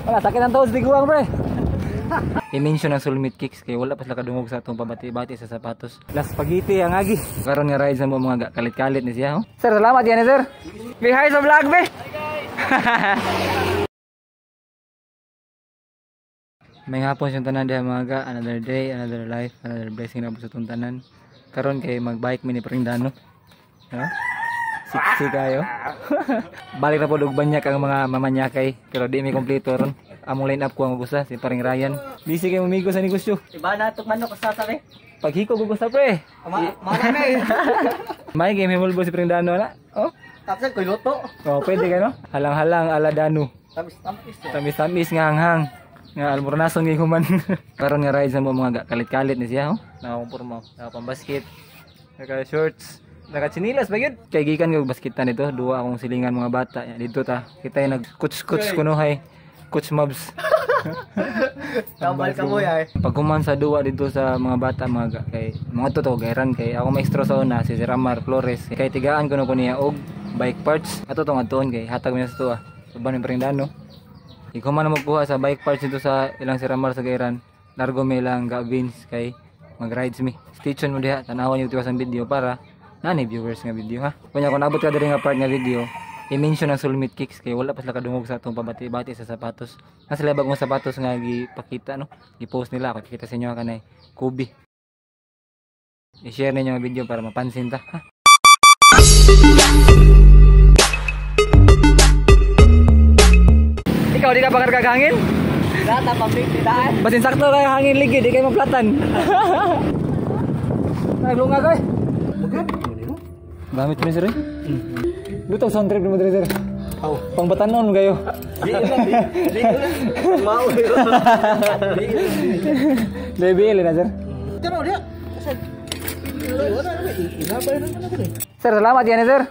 Wala, sakit ang toes, tiguang, pre. I-mention ang Soulmate Kicks kay wala pa sila kadungog sa atong pabati-bati sa sapatos. Las spaghetti ang agi. Karon nga ride sa mo mga kalit-kalit ni siya. Oh. Sir, salamat yan, sir. Be hi sa vlog, be. May hapon siyang tanan diha, mga ga. Another day, another life, another blessing na po sa itong tanan. Karon kay magbike mi ni Paring Dano. Ha? Siksi kayo. Balik na po og banyak ang mga mamanyakay pero di mi kompleto ron. Among line up ko ang gusta si Paring Ryan. Busy kay mamigo sa negosyo. Iba na itong manok sa sabi. Paghiko ko gusta, pre. Marami. May game himulbo si Paring Dano na. Oh. Tapos ko'y luto. Oh, pwede ka no? Halang-halang ala Dano. Tamis-tamis. Tamis-tamis nga hanghang. Nga almornason ngay human. Karon nga ride sa mo mga kalit-kalit ni siya, oh. Nakakumpurma, nakapambasket, naka shorts, naka chinilas ba yun? Kay gikan kog basketan dito, duwa akong silingan mga bata. Ya, dito ta. Kita yung nag coach-coach kuno hay. Coach Mabs. Tambal ka mo ay. Paghuman sa duwa dito sa mga bata mga ga, kay mga to gairan kay ako maestro sa una si Sir Amar Flores. Kay tigaan kuno ko niya og bike parts. Ato tong adtuon kay hatag mi sa tuwa. Uban mi Paring Dano. Ikaw man na magkuha sa bike parts dito sa ilang Sir Amar sa Gairan. Largo may ilang ga-beans kay mag-rides mi. Stay tuned mo diha, tanawan niyo tiwas ang video para nani viewers nga video ha. Kunya kung nabot ka diri nga part nga video, i-mention ang Soulmate Kicks kay wala pa sila kadungog sa atong pabati-bati sa sapatos. Nasa sila bagong sapatos nga gipakita no, gi-post nila ako kita sa inyo kanay Kobe. I-share ninyo ang video para mapansin ta ha. Ikaw di ka pa karga hangin? Data public daan. Basin sakto kay hangin ligi di kay maplatan. Naglunga koy. Gamit mo sir. Lutong sound trip mo diri sir. Oh. Pangbatanon kayo. Di na, di. Di na. Mao. Level na sir. Tero dia. Sir, salamat yan sir.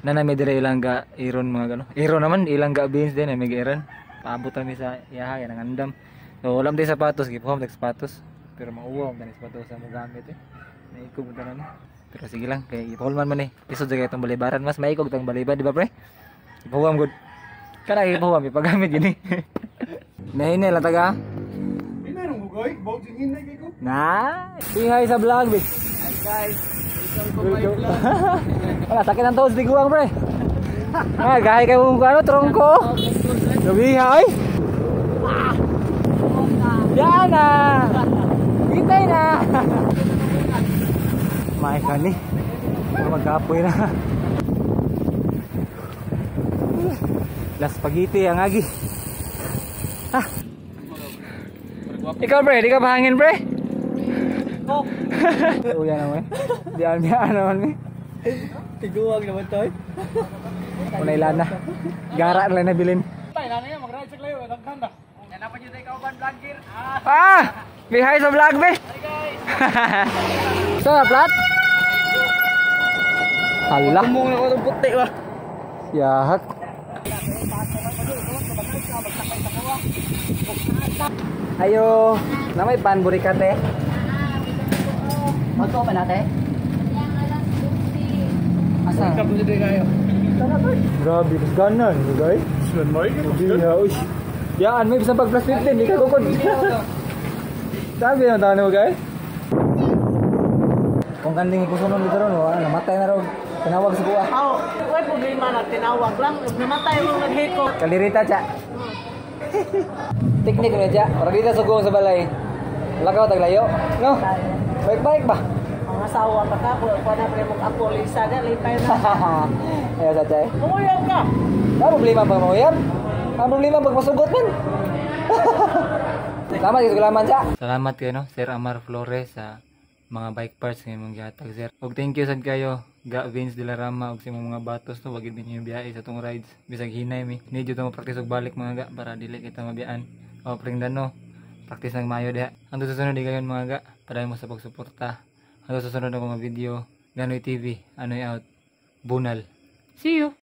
Nana may dire ilang ga iron mga gano. Iron naman ilang ga beans din may ga iron. Paabot kami sa iyaha yan ang andam. So wala man sapatos, gipuhom tag sapatos. Pero mauwaw man sapatos sa mo gamit eh. Naikog mo tanan. Pero sige lang kay ipahuman man eh. Isod sa itong balibaran mas maikog tang baliban di ba pre? Ipahuwam gud. Kana ipahuwam ipagamit gini. Nahinay lang taga. Hinay nung bugoy, bawd yung hinay kay ko. Na, hi sa vlog be. Hi guys. Welcome to my vlog. Wala, sakit ang toes, tiguang pre. Ah, gahay kayo mong ano, trongko. Gabi ha, oy. Yan na. Hintay na. May kani. Magkapoy na. Las spaghetti ang agi. Ah. Ikaw pre, di ka pahangin pre? Oh. Uya naman. Diyan diyan naman mi. Tiguang naman toy. Unay lana. Gara lang na bilin. Tay, na niya mag-ride sa klayo, daghan na. Yan pa jud ikaw ban vlogger. Ah! Be hi sa vlog be. Hi guys. So, plat. Hala. Kumong na ko tong puti ba. Yahak. Ayo, namay pan burikate. Magko pa nate. Asa? Kapag jud kayo. Grabe, kas ganan, guys. Sulan mo ikot. Hindi ha, uy. Yaan, may bisan pag plus 15, di ka kukod. Sabi na tayo guys. Kung kanding ikusunon dito ron, wala, namatay na raw. Tinawag sa kuha. Aw, way problema na tinawag lang. Namatay mo naghiko. Kalirita, cha. Teknik na, cha. Para dito sugong sa balay. Lakaw, taglayo. No? Baik-baik ba? Ang asawa pa ka, kuha na pre mong apo Lisa na lipay na. Ayaw sa chay. Umuyaw ka. Ang problema pag mauyab. Ang problema pag masugot man. Salamat kayo salamat cha. Salamat kayo no, Sir Amar Flores sa mga bike parts nga imong gihatag sir. Og thank you sad kayo Ga Vince de la Rama og sa imong mga batos no, wag gid ninyo biyahe sa tong rides. Bisag hinay mi. Need to mo practice og balik mga ga para dili kita mabiyaan. O Pring Dano, practice ng mayo diha. Hangtod sa sunod gayon mga ga, padayon mo sa pagsuporta. Hangtod sa sunod na mga video, Ganoy TV, Anoy out. Bunal. See you.